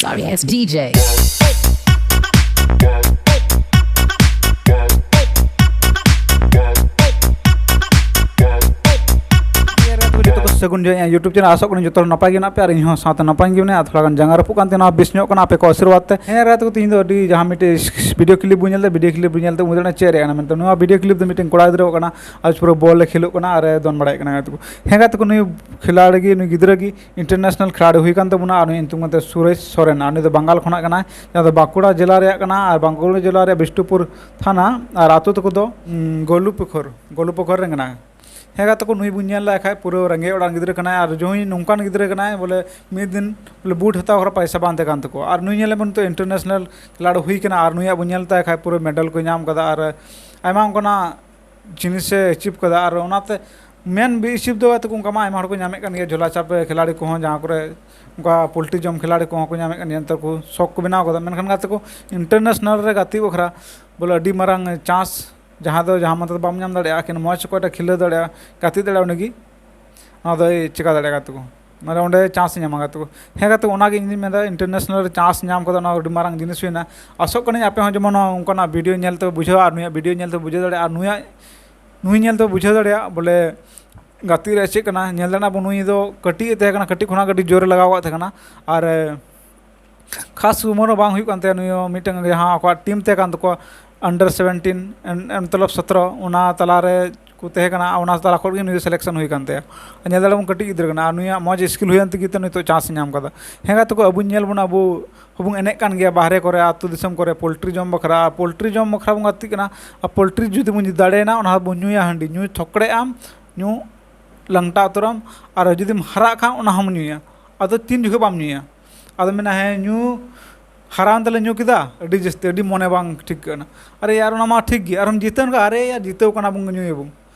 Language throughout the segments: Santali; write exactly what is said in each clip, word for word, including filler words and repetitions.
R S D J. ᱡᱚᱛᱚ ᱠᱚ ᱥᱟᱹᱜᱩᱱ ᱡᱚᱦᱟᱨ ᱤᱧᱟᱹᱜ YouTube channel, ᱟᱥᱚᱜ ᱠᱟᱹᱱᱟᱹᱧ ᱡᱚᱛᱚ ᱦᱚᱲ ᱱᱟᱯᱟᱭ ᱜᱮ ᱢᱮᱱᱟᱜ ᱯᱮᱭᱟ ᱟᱨ ᱤᱧ ᱦᱚᱸ ᱥᱟᱶᱛᱮ ᱱᱟᱯᱟᱭ ᱜᱮ ᱢᱮᱱᱟᱧᱟ᱾ ᱟᱨ ᱛᱷᱚᱲᱟ ᱜᱟᱱ ᱡᱟᱸᱜᱟ ᱨᱟᱹᱯᱩᱫ ᱠᱟᱱ ᱛᱤᱧᱟᱹ ᱱᱚᱣᱟ ᱵᱤᱥ ᱧᱚᱜ ᱠᱟᱱᱟ, ᱟᱯᱮ ᱠᱚ ᱟᱥᱤᱨᱵᱟᱫᱽ ᱛᱮ᱾ ᱦᱮᱸ ᱨᱟᱭ ᱛᱟᱠᱚ ᱛᱤᱦᱤᱧ ᱫᱚ ᱟᱹᱰᱤ ᱡᱟᱦᱟᱸ ᱢᱤᱫᱴᱮᱡ video clip ᱵᱚᱱ ᱧᱮᱞ ᱮᱫᱟ, video clip ᱵᱚᱱ ᱧᱮᱞ ᱛᱮ ᱵᱩᱡᱷᱟᱹᱣ ᱫᱟᱲᱮᱭᱟᱜ ᱠᱟᱱᱟ ᱢᱮᱱᱛᱮ ᱱᱚᱣᱟ video clip ᱫᱚ ᱢᱤᱫᱴᱮᱱ ᱠᱚᱲᱟ ᱜᱤᱫᱽᱨᱟᱹ ᱠᱟᱱᱟ ᱟᱨ ᱯᱩᱨᱟᱹ ball ᱮ ᱠᱷᱮᱞᱳᱜ ᱠᱟᱱᱟ ᱟᱨ ᱮ ᱫᱚᱱ ᱵᱟᱲᱟᱭᱮᱫ ᱠᱟᱱᱟ ᱜᱟᱛᱮ ᱠᱚ᱾ ᱦᱮᱸ ᱜᱟᱛᱮ ᱠᱚ, ᱱᱩᱭ ᱠᱷᱤᱞᱟᱲᱤ ᱜᱮ, ᱱᱩᱭ ᱜᱤᱫᱽᱨᱟᱹ ᱜᱮ international ᱠᱷᱤᱞᱟᱲᱤ ᱦᱩᱭ ᱠᱟᱱ ᱛᱟᱵᱚᱱᱟ ᱟᱨ ᱱᱩᱭ ᱧᱩᱛᱩᱢ ᱠᱟᱱ ᱛᱟᱭᱟ ᱥᱩᱨᱮᱥ ᱥᱚᱨᱮᱱ᱾ ᱟᱨ ᱱᱩᱭ ᱫᱚ ᱵᱟᱝᱜᱟᱞ ᱠᱷᱚᱱᱟᱜ ᱠᱟᱱᱟᱭ, ᱡᱟᱦᱟᱸ ᱫᱚ ᱵᱟᱸᱠᱩᱲᱟ ᱡᱮᱞᱟ ᱨᱮᱭᱟᱜ ᱠᱟᱱᱟ ᱟᱨ ᱵᱟᱸᱠᱩᱲᱟ ᱡᱮᱞᱟ ᱨᱮᱭᱟᱜ ᱵᱤᱥᱱᱩᱯᱩᱨ ᱛᱷᱟᱱᱟ ᱟᱨ ᱟᱛᱳ ᱛᱟᱠᱚ ᱫᱚ, ᱩᱸ, ᱜᱳᱞᱩᱯᱩᱠᱷᱚᱨ, ᱜᱳᱞᱩᱯᱩᱠᱷᱚᱨ ᱨᱮᱱ ᱠᱟᱱᱟᱭ᱾ ᱦᱮᱸ ᱜᱟᱛᱮ ᱠᱚ, ᱱᱩᱭ ᱵᱚᱱ ᱧᱮᱞ ᱞᱮᱠᱷᱟᱡ ᱯᱩᱨᱟᱹ ᱨᱮᱸᱜᱮᱡ ᱚᱲᱟᱜ ᱨᱮᱱ ᱜᱤᱫᱽᱨᱟᱹ ᱠᱟᱱᱟᱭ ᱟᱨ ᱡᱩᱸᱦᱤ ᱱᱚᱝᱠᱟᱱ ᱜᱤᱫᱽᱨᱟᱹ ᱠᱟᱱᱟᱭ ᱵᱚᱞᱮ ᱢᱤᱫ ᱫᱤᱱ ᱵᱚᱞᱮ ᱵᱩᱴ ᱦᱟᱛᱟᱣ ᱠᱷᱚᱱᱟᱜ ᱯᱚᱭᱥᱟ ᱵᱟᱝ ᱛᱟᱦᱮᱸ ᱠᱟᱱ ᱛᱟᱠᱚᱣᱟ᱾ ᱟᱨ ᱱᱩᱭ ᱧᱮᱞ ᱞᱮᱵᱚᱱ ᱱᱤᱛᱚᱜ international ᱠᱷᱤᱞᱟᱲᱤ ᱦᱩᱭ ᱠᱟᱱᱟ ᱟᱨ ᱱᱩᱭᱟᱜ ᱵᱚᱱ ᱧᱮᱞ ᱛᱟᱭ ᱠᱷᱟᱡ ᱯᱩᱨᱟᱹ medal ᱠᱚ ᱧᱟᱢ ᱠᱟᱫᱟ ᱟᱨ ᱟᱭᱢᱟ ᱚᱱᱠᱟᱱᱟᱜ ᱡᱤᱱᱤᱥᱮ achieve ᱠᱟᱫᱟ᱾ ᱟᱨ ᱚᱱᱟᱛᱮ ᱢᱮᱱ ᱵᱮ achieve ᱫᱚ ᱦᱚᱭᱛᱳ ᱚᱱᱠᱟ ᱢᱟ ᱟᱭᱢᱟ ᱦᱚᱲ ᱠᱚ ᱧᱟᱢᱮᱫ ᱠᱟᱱ ᱜᱮᱭᱟ, ᱡᱷᱚᱞᱟ ᱪᱟᱯ ᱠᱷᱤᱞᱟᱲᱤ ᱠᱚᱦᱚᱸ, ᱡᱟᱦᱟᱸ ᱠᱚᱨᱮ ᱚᱱᱠᱟ poultry ᱡᱚᱢ ᱠᱷᱤᱞᱟᱲᱤ ᱠᱚᱦᱚᱸ ᱠᱚ ᱧᱟᱢᱮᱫ ᱠᱟᱱ ᱜᱮᱭᱟ, ᱱᱮᱛᱟᱨ ᱠᱚ ᱥᱚᱠ ᱠᱚ ᱵᱮᱱᱟᱣ ᱠᱟᱫᱟ᱾ ᱢᱮᱱᱠᱷᱟᱱ ᱜᱟᱛᱮ ᱠᱚ, international ᱨᱮ ᱜᱟᱛᱮᱜ ᱵᱟᱠᱷᱨᱟ ᱵᱚᱞᱮ ᱟᱹᱰᱤ ᱢᱟᱨᱟᱝ chance, ᱡᱟᱦᱟᱸ ᱫᱚ ᱡᱟᱦᱟᱸ ᱢᱟᱛᱚ ᱵᱟᱢ ᱧᱟᱢ ᱫᱟᱲᱮᱭᱟᱜᱼᱟ, ᱮᱠᱮᱱ ᱢᱚᱡᱽ ᱚᱠᱚᱭᱴᱟᱜ ᱠᱷᱤᱞᱟᱹᱣ ᱫᱟᱲᱮᱭᱟᱜᱼᱟ, ᱜᱟᱛᱮᱜ ᱫᱟᱲᱮᱭᱟᱜᱼᱟ, ᱩᱱᱤᱜᱮ ᱚᱱᱟ ᱫᱚᱭ ᱪᱮᱠᱟ ᱫᱟᱲᱮᱭᱟᱜᱼᱟ ᱜᱟᱛᱮ ᱠᱚ᱾ ᱢᱟᱱᱮ ᱚᱸᱰᱮ chance ᱧᱟᱢᱟ ᱜᱟᱛᱮ ᱠᱚ᱾ ᱦᱮᱸ ᱜᱟᱛᱮ ᱠᱚ, ᱚᱱᱟᱜᱮ ᱤᱧ ᱫᱩᱧ ᱢᱮᱱᱫᱟ international ᱨᱮ chance ᱧᱟᱢ ᱠᱟᱫᱟ, ᱚᱱᱟ ᱟᱹᱰᱤ ᱢᱟᱨᱟᱝ ᱡᱤᱱᱤᱥ ᱦᱩᱭᱱᱟ᱾ ᱟᱥᱚᱜ ᱠᱟᱹᱱᱟᱹᱧ ᱟᱯᱮ ᱦᱚᱸ ᱡᱮᱢᱚᱱ ᱚᱱᱠᱟᱱᱟᱜ video ᱧᱮᱞ ᱛᱮ ᱵᱩᱡᱷᱟᱹᱣᱟ ᱟᱨ ᱱᱩᱭᱟᱜ video ᱧᱮᱞ ᱛᱮ ᱵᱩᱡᱷᱟᱹᱣ ᱫᱟᱲᱮᱭᱟᱜᱼᱟ ᱟᱨ ᱱᱩᱭᱟᱜ, ᱱᱩᱭ ᱧᱮᱞ ᱛᱮ ᱵᱩᱡᱷᱟᱹᱣ ᱫᱟᱲᱮᱭᱟᱜᱼᱟ ᱵᱚᱞᱮ ᱜᱟᱛᱮᱜ ᱨᱮ ᱪᱮᱫ ᱠᱟᱱᱟ᱾ ᱧᱮᱞ ᱫᱟᱲᱮᱭᱟᱜ ᱵᱚᱱ, ᱱᱩᱭ ᱫᱚ ᱠᱟᱹᱴᱤᱡ ᱮ ᱛᱟᱦᱮᱸ ᱠᱟᱱᱟ, ᱠᱟᱹᱴᱤᱡ ᱠᱷᱚᱱᱟᱜ ᱟᱹᱰᱤ ᱡᱳᱨᱮ ᱞᱟᱜᱟᱣ ᱠᱟᱜ ᱛᱟᱦᱮᱸ ᱠᱟᱱᱟ᱾ ᱟᱨ ᱠᱷᱟᱥ ᱩᱢᱟᱹᱨ ᱦᱚᱸ ᱵᱟᱝ ᱦᱩᱭᱩᱜ ᱠᱟᱱ ᱛᱟᱭᱟ᱾ ᱱᱩᱭ ᱦᱚᱸ ᱢᱤᱫᱴᱟᱝ ᱡᱟᱦᱟᱸ ᱟᱠᱚᱣᱟᱜ team ᱛᱟᱦᱮᱸ ᱠᱟᱱ ᱛᱟᱠᱚᱣᱟ under seventeen, ᱮᱱ-, ᱮᱱ ᱢᱚᱛᱞᱚᱵ ᱥᱚᱛᱨᱚ, ᱚᱱᱟ ᱛᱟᱞᱟᱨᱮ ᱠᱚ ᱛᱟᱦᱮᱸ ᱠᱟᱱᱟ, ᱚᱱᱟ ᱛᱟᱞᱟ ᱠᱷᱚᱱ ᱜᱮ ᱱᱩᱭ ᱫᱚ selection ᱦᱩᱭ ᱠᱟᱱ ᱛᱟᱭᱟ᱾ ᱧᱮᱞ ᱫᱟᱲᱮᱭᱟᱜ ᱵᱚᱱ ᱠᱟᱹᱴᱤᱡ ᱜᱤᱫᱽᱨᱟᱹ ᱠᱟᱱᱟ ᱟᱨ ᱱᱩᱭᱟᱜ ᱢᱚᱡᱽ skill ᱦᱩᱭᱮᱱ ᱛᱮᱜᱮ ᱛᱚ ᱱᱤᱛᱚᱜ chance ᱮ ᱧᱟᱢ ᱠᱟᱫᱟ᱾ ᱦᱮᱸ ᱜᱟᱛᱮ ᱠᱚ, ᱟᱵᱚ ᱧᱮᱞ ᱵᱚᱱ, ᱟᱵᱚ ᱦᱚᱸᱵᱚᱱ ᱮᱱᱮᱡ ᱠᱟᱱ ᱜᱮᱭᱟ ᱵᱟᱦᱨᱮ ᱠᱚᱨᱮ, ᱟᱹᱛᱩ ᱫᱤᱥᱚᱢ ᱠᱚᱨᱮ poultry ᱡᱚᱢ ᱵᱟᱠᱷᱨᱟ, poultry ᱡᱚᱢ ᱵᱟᱠᱷᱨᱟ ᱵᱚᱱ ᱜᱟᱛᱮᱜ ᱠᱟᱱᱟ᱾ ᱟᱨ poultry ᱡᱩᱫᱤ ᱵᱚᱱ ᱫᱟᱲᱮᱭᱮᱱᱟ, ᱚᱱᱟ ᱵᱚᱱ ᱧᱩᱭᱟ ᱦᱟᱺᱰᱤ, ᱧᱩ ᱛᱷᱚᱠᱲᱮᱜ ᱟᱢ, ᱧᱩ ᱞᱟᱝᱴᱟ ᱩᱛᱟᱹᱨᱟᱢ᱾ ᱟᱨ ᱡᱩᱫᱤᱢ ᱦᱟᱨᱟᱜ ᱠᱷᱟᱱ, ᱚᱱᱟ ᱦᱚᱸᱢ ᱧᱩᱭᱟ᱾ ᱟᱫᱚ ᱛᱤᱱ ᱡᱚᱠᱷᱚᱱ ᱵᱟᱢ ᱧᱩᱭᱟ? ᱟᱫᱚ ᱢᱮᱱᱟ, "ᱦᱮᱸ, ᱧᱩ ᱦᱟᱨᱟᱣᱮᱱ ᱛᱮᱞᱮ ᱧᱩ ᱠᱮᱫᱟ, ᱟᱹᱰᱤ ᱡᱟᱹᱥᱛᱤ, ᱟᱹᱰᱤ ᱢᱚᱱᱮ ᱵᱟᱝ ᱴᱷᱤᱠ ᱠᱟᱱᱟ᱾ ᱟᱨᱮ ᱭᱟᱨ, ᱚᱱᱟ ᱢᱟ ᱴᱷᱤᱠ ᱜᱮ, ᱟᱨᱦᱚᱸᱢ ᱡᱤᱛᱟᱹᱣ ᱮᱱ ᱠᱷᱟᱱ, ᱟᱨᱮ ᱭᱟᱨ, ᱡᱤᱛᱟᱹᱣ ᱠᱟᱱᱟ ᱵᱚᱱ, ᱧᱩᱭᱟᱵᱚᱱ᱾"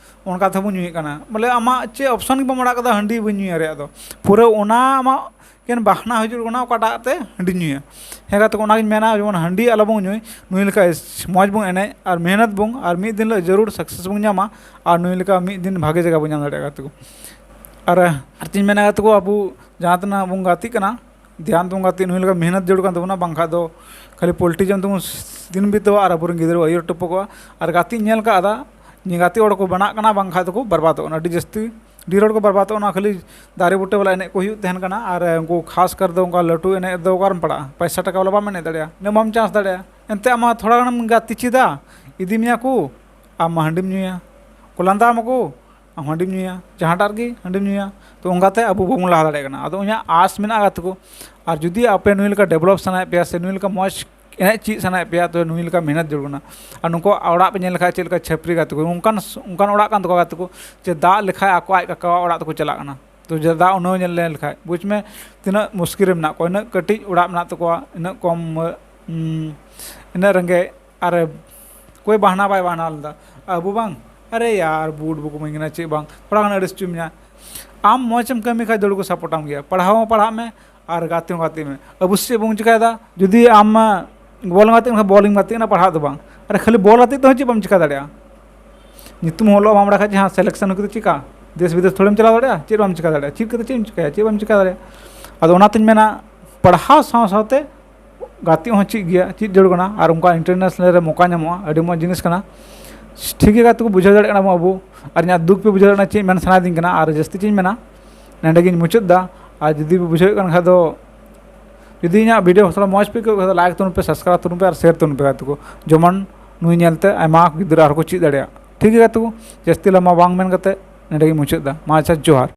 ᱚᱱᱠᱟ ᱛᱮᱦᱚᱸ ᱵᱚᱱ ᱧᱩᱭᱮᱫ ᱠᱟᱱᱟ᱾ ᱵᱚᱞᱮ ᱟᱢᱟᱜ ᱪᱮᱫ option ᱜᱮ ᱵᱟᱢ ᱟᱲᱟᱜ ᱠᱟᱫᱟ ᱦᱟᱺᱰᱤ ᱵᱟᱹᱧ ᱧᱩᱭᱟ ᱨᱮᱭᱟᱜ ᱫᱚ᱾ ᱯᱩᱨᱟᱹ ᱚᱱᱟ ᱟᱢᱟᱜ ᱮᱠᱮᱱ ᱵᱟᱦᱱᱟ ᱦᱤᱡᱩᱜ ᱠᱟᱱᱟ ᱚᱠᱟᱴᱟᱜ ᱛᱮ ᱦᱟᱺᱰᱤ ᱧᱩᱭᱟ᱾ ᱦᱮᱸ ᱜᱟᱛᱮ ᱠᱚ, ᱚᱱᱟᱜᱤᱧ ᱢᱮᱱᱟ ᱡᱮᱢᱚᱱ ᱦᱟᱺᱰᱤ ᱟᱞᱚᱵᱚᱱ ᱧᱩᱭ, ᱱᱩᱭ ᱞᱮᱠᱟ ᱢᱚᱡᱽ ᱵᱚᱱ ᱮᱱᱮᱡ ᱟᱨ ᱢᱮᱦᱱᱚᱛ ᱵᱚᱱ, ᱟᱨ ᱢᱤᱫ ᱫᱤᱱ ᱦᱤᱞᱳᱜ ᱡᱟᱹᱨᱩᱲ success ᱵᱚᱱ ᱧᱟᱢᱟ, ᱟᱨ ᱱᱩᱭ ᱞᱮᱠᱟ ᱢᱤᱫ ᱫᱤᱱ ᱵᱷᱟᱜᱮ ᱡᱟᱭᱜᱟ ᱵᱚᱱ ᱧᱟᱢ ᱫᱟᱲᱮᱭᱟᱜᱼᱟ ᱜᱟᱛᱮ ᱠᱚ᱾ ᱟᱨ, ᱟᱨ ᱪᱮᱫ ᱤᱧ ᱢᱮᱱᱟ ᱜᱟᱛᱮ ᱠᱚ, ᱟᱵᱚ ᱡᱟᱦᱟᱸ ᱛᱤᱱᱟᱹᱜ ᱵᱚᱱ ᱜᱟᱛᱮᱜ ᱠᱟᱱᱟ, ᱫᱷᱮᱭᱟᱱ ᱛᱮᱵᱚᱱ ᱜᱟᱛᱮᱜ, ᱱᱩᱭ ᱞᱮᱠᱟ ᱢᱮᱦᱱᱚᱛ ᱡᱟᱹᱨᱩᱲ ᱠᱟᱱ ᱛᱟᱵᱚᱱᱟ, ᱵᱟᱝᱠᱷᱟᱡ ᱫᱚ ᱠᱷᱟᱹᱞᱤ ᱯᱚᱞᱴᱤ ᱡᱚᱢ ᱛᱮᱵᱚᱱ ᱫᱤᱱ ᱵᱤᱛᱟᱹᱣᱟ ᱟᱨ ᱟᱵᱚᱨᱮᱱ ᱜᱤᱫᱽᱨᱟᱹ ᱟᱹᱭᱩᱨ ᱴᱚᱯᱚᱜᱚᱜᱼᱟ᱾ ᱟᱨ ᱜᱟᱛᱮᱜ ᱧᱮᱞ ᱠᱟᱜᱼᱟ, ᱱᱤᱭᱟᱹ ᱜᱟᱛᱮ ᱦᱚᱲ ᱠᱚ ᱵᱮᱱᱟᱜ ᱠᱟᱱᱟ, ᱵᱟᱝᱠᱷᱟᱡ ᱫᱚᱠᱚ ᱵᱟᱨᱵᱟᱫᱚᱜ ᱠᱟᱱᱟ ᱟᱹᱰᱤ ᱡᱟᱹᱥᱛᱤ᱾ ᱰᱷᱮᱨ ᱦᱚᱲ ᱠᱚ ᱵᱟᱨᱵᱟᱫᱚᱜ ᱠᱟᱱᱟ, ᱠᱷᱟᱹᱞᱤ ᱫᱟᱨᱮ ᱵᱩᱴᱟᱹ ᱵᱟᱞᱟ ᱮᱱᱮᱡ ᱠᱚ ᱦᱩᱭᱩᱜ ᱛᱟᱦᱮᱱ ᱠᱟᱱᱟ᱾ ᱟᱨ ᱩᱱᱠᱩ ᱠᱷᱟᱥ ᱠᱟᱨ ᱫᱚ ᱚᱱᱠᱟ ᱞᱟᱹᱴᱩ ᱮᱱᱮᱡ ᱨᱮᱫᱚ ᱚᱠᱟᱨᱮᱢ ᱯᱟᱲᱟᱜᱼᱟ? ᱯᱚᱭᱥᱟ ᱴᱟᱠᱟ ᱵᱟᱞᱟ ᱵᱟᱢ ᱮᱱᱮᱡ ᱫᱟᱲᱮᱭᱟᱜᱼᱟ, ᱤᱱᱟᱹ ᱵᱟᱢ ᱪᱟᱱᱥ ᱫᱟᱲᱮᱭᱟᱜᱼᱟ᱾ ᱮᱱᱛᱮ ᱟᱢ ᱢᱟ ᱛᱷᱚᱲᱟ ᱜᱟᱱᱮᱢ ᱜᱟᱛᱮ ᱪᱮᱫᱟ, ᱤᱫᱤ ᱢᱮᱭᱟ ᱠᱚ, ᱟᱢ ᱢᱟ ᱦᱟᱺᱰᱤᱢ ᱧᱩᱭᱟ, ᱠᱚ ᱞᱟᱸᱫᱟ ᱟᱢᱟ ᱠᱚ, ᱟᱢ ᱦᱟᱺᱰᱤᱢ ᱧᱩᱭᱟ, ᱡᱟᱦᱟᱸᱴᱟᱜ ᱨᱮᱜᱮ ᱦᱟᱺᱰᱤᱢ ᱧᱩᱭᱟ᱾ ᱛᱚ ᱚᱱᱠᱟᱛᱮ ᱟᱵᱚ ᱵᱟᱵᱚᱱ ᱞᱟᱦᱟ ᱫᱟᱲᱮᱭᱟᱜ ᱠᱟᱱᱟ᱾ ᱟᱫᱚ ᱤᱧᱟᱹᱜ ᱟᱸᱥ ᱢᱮᱱᱟᱜᱼᱟ ᱜᱟᱛᱮ ᱠᱚ, ᱟᱨ ᱡᱩᱫᱤ ᱟᱯᱮ ᱱᱩᱭ ᱞᱮᱠᱟ ᱰᱮᱵᱷᱞᱚᱯ ᱥᱟᱱᱟᱭᱮᱫ ᱯᱮᱭᱟ ᱥᱮ ᱱᱩᱭ ᱞᱮᱠᱟ ᱢᱚᱡᱽ ᱮᱱᱮᱡ ᱪᱮᱫ ᱥᱟᱱᱟᱭᱮᱫ ᱯᱮᱭᱟ, ᱛᱚ ᱱᱩᱭ ᱞᱮᱠᱟ ᱢᱮᱦᱱᱚᱛ ᱡᱟᱹᱨᱩᱲ ᱠᱟᱱᱟ᱾ ᱟᱨ ᱱᱩᱠᱩᱣᱟᱜ ᱚᱲᱟᱜ ᱯᱮ ᱧᱮᱞ ᱞᱮᱠᱷᱟᱡ ᱪᱮᱫ ᱞᱮᱠᱟ ᱪᱷᱟᱹᱯᱨᱤ ᱜᱟᱛᱮ ᱠᱚ, ᱚᱱᱠᱟᱱ ᱚᱱᱠᱟᱱ ᱚᱲᱟᱜ ᱠᱟᱱ ᱛᱟᱠᱚᱣᱟ ᱜᱟᱛᱮ ᱠᱚ, ᱡᱮ ᱫᱟᱜ ᱞᱮᱠᱷᱟᱡ ᱟᱠᱚ ᱟᱡ ᱠᱟᱠᱟᱣᱟᱜ ᱚᱲᱟᱜ ᱛᱮᱠᱚ ᱪᱟᱞᱟᱜ ᱠᱟᱱᱟ᱾ ᱛᱚ ᱡᱮ ᱫᱟᱜ ᱩᱱᱟᱹᱜ ᱧᱮᱞ ᱞᱮᱱ ᱞᱮᱠᱷᱟᱡ, ᱵᱩᱡᱽ ᱢᱮ ᱛᱤᱱᱟᱹᱜ ᱢᱩᱥᱠᱤᱞ ᱨᱮ ᱢᱮᱱᱟᱜ ᱠᱚᱣᱟ, ᱤᱱᱟᱹᱜ ᱠᱟᱹᱴᱤᱡ ᱚᱲᱟᱜ ᱢᱮᱱᱟᱜ ᱛᱟᱠᱚᱣᱟ, ᱤᱱᱟᱹᱜ ᱠᱚᱢ, ᱩᱢ, ᱤᱱᱟᱹᱜ ᱨᱮᱸᱜᱮᱡ, ᱟᱨ ᱚᱠᱚᱭ ᱵᱟᱦᱱᱟ ᱵᱟᱭ ᱵᱟᱦᱱᱟ ᱞᱮᱫᱟ᱾ ᱟᱵᱚ ᱵᱟᱝ, ᱟᱨᱮ ᱭᱟᱨ, ᱵᱩᱴ ᱵᱟᱠᱚ ᱤᱢᱟᱹᱧ ᱠᱟᱱᱟ, ᱪᱮᱫ ᱵᱟᱝ, ᱛᱷᱚᱲᱟ ᱜᱟᱱ ᱟᱹᱲᱤᱥ ᱦᱚᱪᱚ ᱢᱮᱭᱟ᱾ ᱟᱢ ᱢᱚᱡᱽ ᱮᱢ ᱠᱟᱹᱢᱤ ᱠᱷᱟᱡ ᱫᱚ ᱠᱚ ᱥᱟᱯᱳᱨᱴ ᱟᱢ ᱜᱮᱭᱟ, ᱯᱟᱲᱦᱟᱣ ᱦᱚᱸ ᱯᱟᱲᱦᱟᱜ ᱢᱮ ᱟᱨ ᱜᱟᱛᱮ ᱦᱚᱸ ᱜᱟᱛᱮᱜ ᱢᱮ᱾ ᱟᱵᱚ ᱪᱮᱫ ᱵᱚᱱ ᱪᱤᱠᱟᱭᱮᱫᱟ, ᱡᱩᱫᱤ ᱟᱢ ᱵᱚᱞ ᱮᱢ ᱜᱟᱛᱮᱜ ᱠᱟᱱᱟ, ᱵᱚᱞ ᱮᱢ ᱜᱟᱛᱮᱜ ᱠᱟᱱᱟ, ᱯᱟᱲᱦᱟᱜ ᱫᱚ ᱵᱟᱝ᱾ ᱟᱨ ᱠᱷᱟᱹᱞᱤ ᱵᱚᱞ ᱜᱟᱛᱮᱜ ᱛᱮᱦᱚᱸ ᱪᱮᱫ ᱵᱟᱢ ᱪᱤᱠᱟ ᱫᱟᱲᱮᱭᱟᱜᱼᱟ? ᱧᱩᱛᱩᱢ ᱦᱚᱸ ᱚᱞᱚᱜ ᱵᱟᱢ ᱵᱟᱲᱟᱭ ᱠᱷᱟᱡ, ᱡᱟᱦᱟᱸ ᱥᱤᱞᱮᱠᱥᱚᱱ ᱦᱩᱭ ᱠᱟᱛᱮ ᱪᱤᱠᱟ? ᱫᱮᱥ ᱵᱤᱫᱮᱥ ᱛᱷᱚᱲᱮᱢ ᱪᱟᱞᱟᱣ ᱫᱟᱲᱮᱭᱟᱜᱼᱟ? ᱪᱮᱫ ᱵᱟᱢ ᱪᱤᱠᱟ ᱫᱟᱲᱮᱭᱟᱜᱼᱟ? ᱪᱮᱫ ᱠᱟᱛᱮ ᱪᱮᱫ ᱮᱢ ᱪᱤᱠᱟᱭᱟ? ᱪᱮᱫ ᱵᱟᱢ ᱪᱤᱠᱟ ᱫᱟᱲᱮᱭᱟᱜᱼᱟ᱾ ᱟᱫᱚ ᱚᱱᱟᱛᱤᱧ ᱢᱮᱱᱟ, ᱯᱟᱲᱦᱟᱣ ᱥᱟᱶ ᱥᱟᱶᱛᱮ ᱜᱟᱛᱮᱜ ᱦᱚᱸ ᱪᱮᱫ ᱜᱮᱭᱟ, ᱪᱮᱫ ᱡᱟᱹᱨᱩᱲ ᱠᱟᱱᱟ᱾ ᱟᱨ ᱚᱱᱠᱟ ᱤᱱᱴᱟᱨᱱᱮᱥᱱᱟᱞ ᱨᱮ ᱢᱚᱠᱟ ᱧᱟᱢᱚᱜᱼᱟ, ᱟᱹᱰᱤ ᱢᱚᱡᱽ ᱡᱤᱱᱤᱥ ᱠᱟᱱᱟ᱾ ᱴᱷᱤᱠ ᱜᱮᱭᱟ ᱜᱟᱛᱮ ᱠᱚ, ᱵᱩᱡᱷᱟᱹᱣ ᱫᱟᱲᱮᱭᱟᱜ ᱠᱟᱱᱟ ᱵᱚᱱ ᱟᱵᱚ, ᱟᱨ ᱤᱧᱟᱹᱜ ᱫᱩᱠ ᱯᱮ ᱵᱩᱡᱷᱟᱹᱣ ᱫᱟᱲᱮᱭᱟᱜ ᱠᱟᱱᱟ, ᱪᱮᱫ ᱢᱮᱱ ᱥᱟᱱᱟᱭᱮᱫᱤᱧ ᱠᱟᱱᱟ᱾ ᱟᱨ ᱡᱟᱹᱥᱛᱤ ᱪᱮᱫ ᱤᱧ ᱢᱮᱱᱟ, ᱱᱚᱸᱰᱮ ᱜᱤᱧ ᱢᱩᱪᱟᱹᱫ ᱮᱫᱟ᱾ ᱟᱨ ᱡᱩᱫᱤ ᱯᱮ ᱵᱩᱡᱷᱟᱹᱣᱮᱫ ᱠᱟᱱ ᱠᱷᱟᱡ ᱫᱚ, ᱡᱩᱫᱤ ᱤᱧᱟᱹᱜ ᱵᱷᱤᱰᱤᱭᱳ ᱛᱷᱚᱲᱟ ᱢᱚᱡᱽ ᱯᱮ ᱟᱹᱭᱠᱟᱹᱣ ᱠᱷᱟᱡ ᱫᱚ, ᱞᱟᱭᱤᱠ ᱛᱟᱵᱚᱱ ᱯᱮ, ᱥᱟᱵᱥᱠᱨᱟᱭᱤᱵ ᱛᱟᱵᱚᱱ ᱯᱮ ᱟᱨ ᱥᱮᱭᱟᱨ ᱛᱟᱵᱚᱱ ᱯᱮ ᱜᱟᱛᱮ ᱠᱚ, ᱡᱮᱢᱚᱱ ᱱᱩᱭ ᱧᱮᱞᱛᱮ ᱟᱭᱢᱟ ᱜᱤᱫᱽᱨᱟᱹ ᱟᱨᱦᱚᱸ ᱠᱚ ᱪᱮᱫ ᱫᱟᱲᱮᱭᱟᱜ᱾ ᱴᱷᱤᱠ ᱜᱮᱭᱟ ᱜᱟᱛᱮ ᱠᱚ, ᱡᱟᱹᱥᱛᱤ ᱞᱟᱢᱟ ᱵᱟᱝ ᱢᱮᱱ ᱠᱟᱛᱮ ᱱᱚᱸᱰᱮ ᱜᱤᱧ ᱢᱩᱪᱟᱹᱫ ᱮᱫᱟ᱾ ᱢᱟ ᱟᱪᱪᱷᱟ, ᱡᱚᱦᱟᱨ᱾